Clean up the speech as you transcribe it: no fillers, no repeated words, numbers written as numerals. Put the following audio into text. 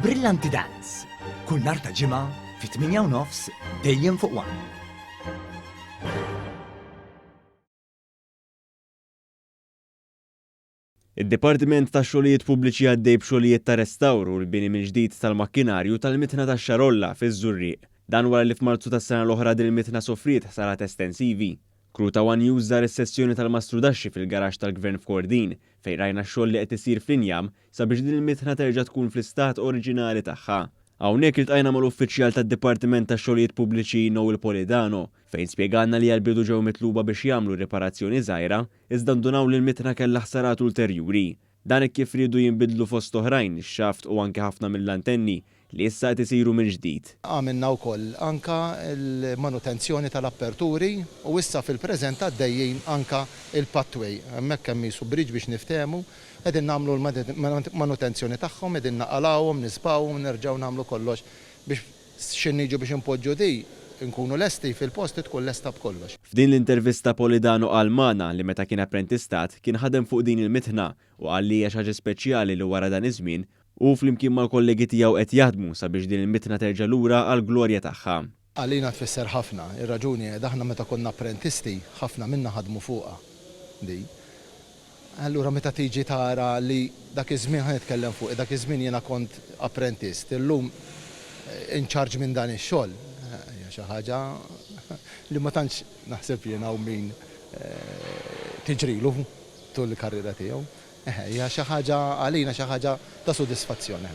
Brillanti Dance, kull nhar ta' Ġimgħa fit-8 u nofs dejjem fuq One. Id-Dipartiment tax-Xogħlijiet Pubbliċi għaddej b'xogħlijiet ta' restawr u l-bini mill-ġdid tal-makkinarju tal-mitħna tax-Xarolla fiż-Żurrieq. Dan wara li f'Marzu tas-sena l-oħra din il-mitħna sofriet ħsarat estensivi. Crew ta' one News żar is-sessjoni tal-mastrudaxxi fil-garaxx tal-Gvern f'Kordin, fejn rajna x-xogħol li qed isir fl-injam sabiex din il-mitħna terġa' tkun fl-istat oriġinali tagħha. Hawnhekk iltqajna mal-uffiċjal tad-Dipartiment tax-Xogħlijiet Pubbliċi Noel Polidano, fejn spjegalna li għall-bidu ġew mitluba biex jagħmlu riparazzjoni żgħira Iżda ndunaw li l-mitħna kellha ħsarat ulterjuri. Dan hekk kif riedu jinbidlu fost oħrajn ix-xaft u anke ħafna mill-antenni li issa qed isiru mill-ġdid. Għamilna wkoll anka l-manutenzjoni tal-apperturi u issa fil-preżent għaddejjin anka l-pathway. Hemmhekk hemm qisu bridge biex niftehmu. Qegħdin nagħmlu l-manutenzjoni tagħhom, qegħdin naqalgħuhom, nisbgħuhom, nerġgħu nagħmlu kollox biex X'ħin niġu biex inpoġġu di, nkunu lesti, fil-post tkun lesta b'kollox. F'din l-intervista Polidano qal magħna li meta kien apprentistat kien ħadem fuq din il-mitħna u qal li hija xi ħaġa speċjali li wara dan iż-żmien hu flimkien mal-kollegi tiegħu qed jaħdmu sabiex din il-mitħna terġa' lura għall-glorja tagħha. Għalina tfisser ħafna. Ir-raġuni qiegħda aħna meta konna apprentisti ħafna minna ħadmu fuqha di. Allura meta tiġi tara li dak iż-żmien, ħa nitkellem fuqi, dak iż-żmien jiena kont apprentist, illum in charge minn dan ix-xogħol, hija xi ħaġa li ma tantx naħseb jien hawn min tiġrilu tul il-karriera tiegħu. Eħe, hija xi ħaġa għalina xi ħaġa ta' sodisfazzjon.